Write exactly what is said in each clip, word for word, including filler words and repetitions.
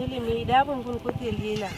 Rele Merida pou n konn kote l ye la.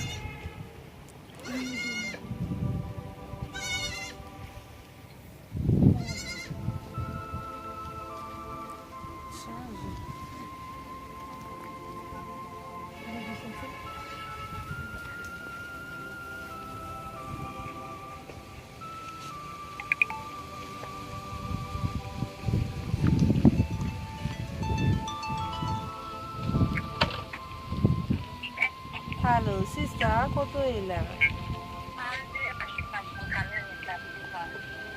Alo, sista, kote w ye la?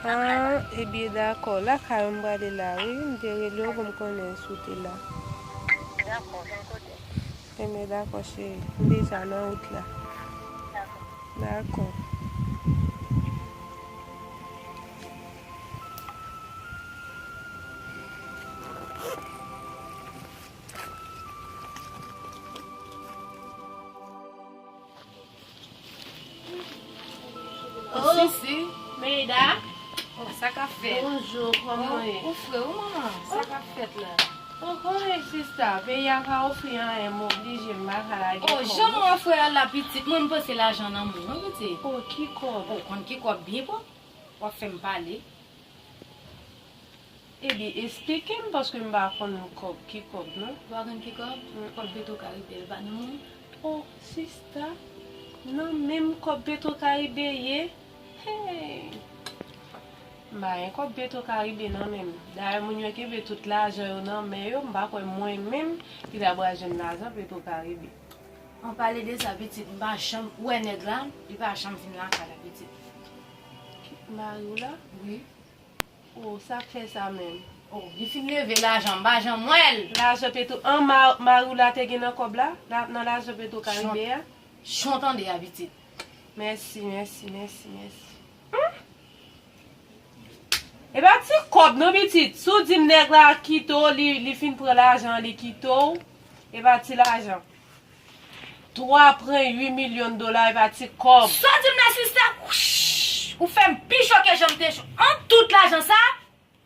Ah, ebyen, dakò. Lakay ou m prale la, wi. M te rele w pou m konnen si w te la. Dakò, vin kote m. Ebyen, dakò, cheri. M deja nan wout la. Dakò. Dakò. Oh, Sisi. Merida. Oh, sa k ap fèt? Bonjou, kòman w ye? Ou fre wi, manman. Sa k ap fèt la? Oh, kòman w ye, sista? Peyi a pa ofri anyen, m oblije, m pa ka lage kòb. Oh, jan manman fre a la, pitit. Mwen, m panse lajan nan men w, wi, pitit. Oh, ki kòb? Oh, konn ki kòb byen pwòp. W ap fè m pale. Ebyen, esplike m, paske m pa konn kòb, ki kòb, non? Ou pa konn ki kòb? Mm. Kòb Petro Caribe, l pa nan men w? Oh, sista, nan men m kòb Petro Caribe ye? Hey! M pa gen kòb Petro Caribe nan men m. Dayè, moun yo kenbe tout lajan yo nan men yo, m pa kwè mwen menm ki ta pral jwenn lajan Petro Caribe. An pale de sa, pitit, m pa janm wè nèg la, li pa janm vin lakay la, pitit. Ki, mari w la? Wi. Oh, sa k fè sa menm? Oh, li fin leve lajan, m pa janm wè l. Lajan Petro, an ma-, mari w la te gen nan kòb la? La, nan lajan Petro Caribe a? Jan w tande a, pitit. Mèsi, mèsi, mèsi, mèsi. Hmm? E pa ti kòb non, pitit. Si w di m nèg la kite w, li, li fin pran lajan, li kite w, e pa ti lajan. Twa pwen uit milyon dola, e pa ti kòb. Sa w di m la, sista? Ou fè m pi choke jan m te cho-, an tout lajan sa?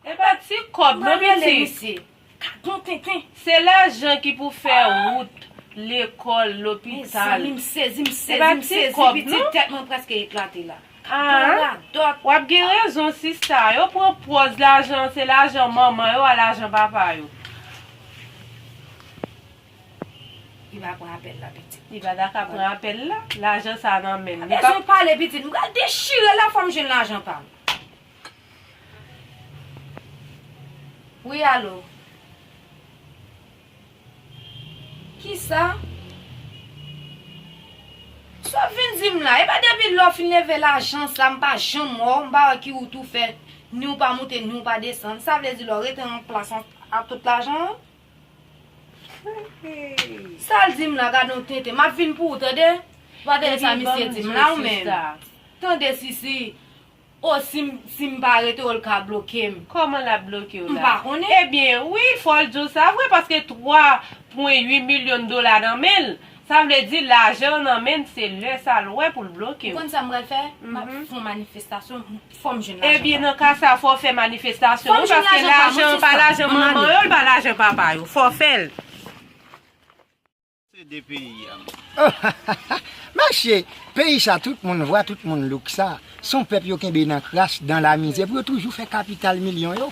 E pa ti kòb non, pitit. Gadon tenten. Se lajan ki pou fè wout, lekòl, lopital. Mezanmi, m sezi, m sezi, m sezi, pitit, tèt mwen prèske eklate la. Ah, w ap gen rezon, sista. Yo pran pòz lajan, se lajan manman yo a lajan papa yo. Li pa pran apèl la, pitit. Li pa ta ka pran apèl la. Lajan sa nan men l. Li pa bezwen pale, pitit. M pral dechire l la, fò m jwenn lajan pa m. Wi, alo. Kisa? Sa w vin di m la? E pa depi lè w fin leve lajan sa, m pa janm wè w, m pa wè ki wout ou fè, ni w pa moute, ni w pa desann. Sa vle di lè w rete nan plas an, a tout lajan an? Sa l di m la, gadon tenten. M ap vin pou ou, tande? Ou pa tande sa misye di m la, ou menm? Tande, Sisi. O, si m, si m pa rete w, l ka bloke m. Kòman l ap bloke w la? M pa konnen. Ebyen, wi, fò l di w sa vre, paske twa pwen uit milyon dola nan men l. Sa vle di lajan nan men l, se lè sa l wè pou l bloke w. Ou konn sa m pral fè? M ap fè yon manifestasyon, fò m jwenn lajan pa m. Ebyen, nan ka sa, fò w fè manifestasyon, wi, paske lajan an pa lajan manman yo, l pa lajan papa yo. Fò w fè l. Se de peyi a. Mesye, peyi sa, tout moun vwa, tout moun louk sa. Se yon pèp yo kenbe nan kras, dan lamizè, pou yo toujou fè kapital milyon yo.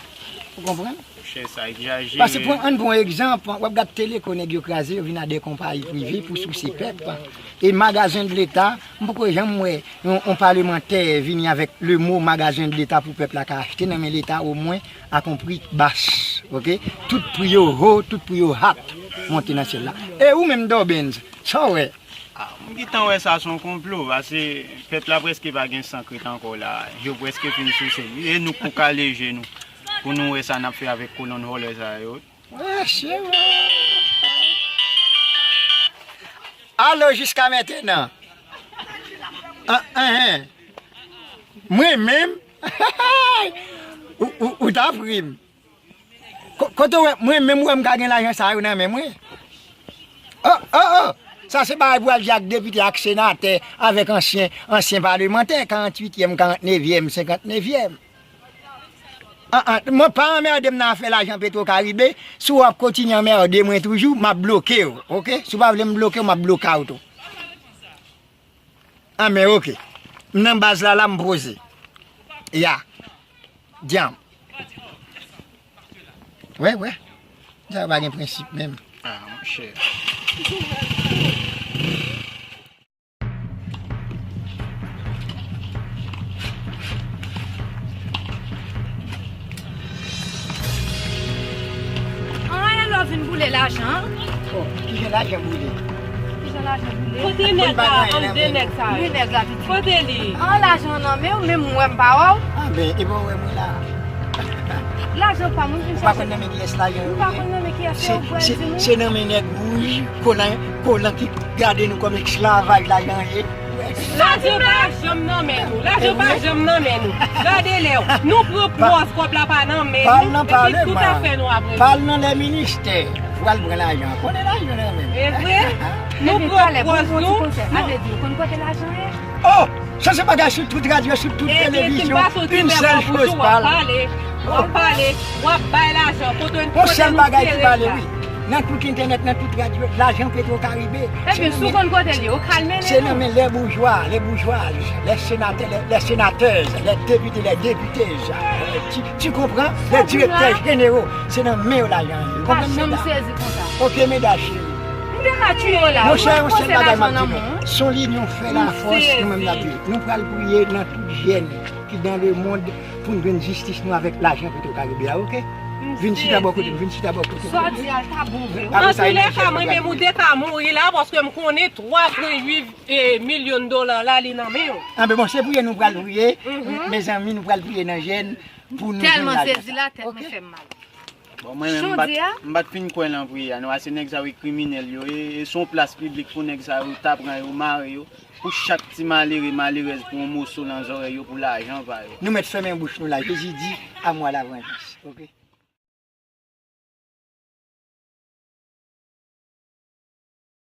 Ou konprann? Monchè, sa egzajere. Paske pran, ann pran egzanp, w ap gad Teleko, nèg yo kraze, yo vin a de konpayi prive pou souse pèp. E magazen de leta, m poko janm wè yon, yon palemantè vini avèk le mo magazen de leta pou pèp la ka achte nan men leta, omwen a yon pri bas, oke? Tout pri yo ho, tout pri yo hat, monte nan syèl la. E ou menm, Dobenz, sa w wè? Ah, m gentan wè sa se yon konplo, paske pèp la prèske pa gen san k ret ankò la. Yo prèske fin souse li. E nou k pou kale je nou pou nou wè sa n ap fè avèk kolonn vòlè sa yo. Mesye, alo, jiska mentenan. Ah, ah, ah. Mwen menm, ou, ou, ou ta pri m. Ko-, kote w wè, mwen menm, ou wè m ka gen lajan sa yo nan men mwen? Oh, oh, oh! Sa se bagay pou al di ak depite, ak senatè, avèk ansyen, ansyen palemantè, karanntuityèm, karannnevyèm, senkantnevyèm. An, an, mwen pa anmède m nan afè lajan Petro Caribe. Si w ap kontinye anmède mwen toujou, m ap bloke w, oke? Si w pa vle m bloke w, m ap bloke w tou. An, men oke. M nan baz la, la m poze. Ya. Dyanm. Wè, wè. Sa yo pa gen prensip menm. Ah, monchè. Anyen lè w vin boule lajan an. Oh, kijan lajan boule? Kijan lajan boule? Kote nèg la, ann de nèg sa yo? Kote li? An lajan nan men w, menm mwen m pa wè w. Ah, ben, e bon, wè mwen la. Lajan pa m, ou vin chache. Ou pa konn nan men kiyès lajan yo ye? Ou pa konn nan men kiyès se, ou pral di nou? Se nan men nèg wouj, kolan, kolan ki gade nou kòm esklavaj lajan ye. Lajan pa janm nan men nou. Lajan pa janm nan men nou. Gade lè nou pran pwòz kòb la pa nan men nou. Epi tout afè nou apre. Pal nan lè ministè. Pral pran lajan. Konnen lajan nan men. E vre? Nou pran pwòz nou. Sa vle di, ou konn kote lajan ye? Oh! Sa se bagay sou tout radyo, sou tout televizyon, yon sèl fraz pale. W ap pale, w ap bay lajan, kote, kote nou sere la. Yon sèl bagay ki pale, wi. Nan tout entènèt, nan tout radyo, lajan Petro Caribe. Ebyen, si w konn kote l ye, ou ka al mennen nou. Se nan men les bourgeois, les bourgeoises, les sénateurs, les, les sénateuses, les députés, les députées. Tu, tu comprends? Les directeurs généraux, se nan men yo lajan ye. Ou konprann, medam? Oke, medam cheri. M te ka tiye w la. Monchè, yon sèl bagay m ap di nou. Son linyon fè lafòs, nou menm n ap viv. Nou pral priye nan tout jèn ki dans le monde pou n jwenn jistis nou avèk lajan Petro Caribe a, oke? Vin chita bò kote m, vin chita bò kote m. Sa w di a ta bon vre. Antoulèka, mwen menm ou te ka mouri la, paske m konnen twa pwen uit milyon dola la, li nan men w. Anben bon, se priye nou pral priye. Mezanmi, nou pral priye nan jèn pou nou jwenn lajan sa. Tèlman sezi la, tèt mwen fè m mal. Bon, mwen menm, m pa t, m pa t fin kwè nan priyè a, non, paske nèg sa yo e kriminèl yo ye, e se yon plas piblik pou nèg sa yo ta pran yo, mare yo, pou chak ti malere, malerèz pran yon moso nan zòrèy yo pou lajan pa yo. Nou mèt fèmen bouch nou la. Jezi di, à moi la vengeance. Oke?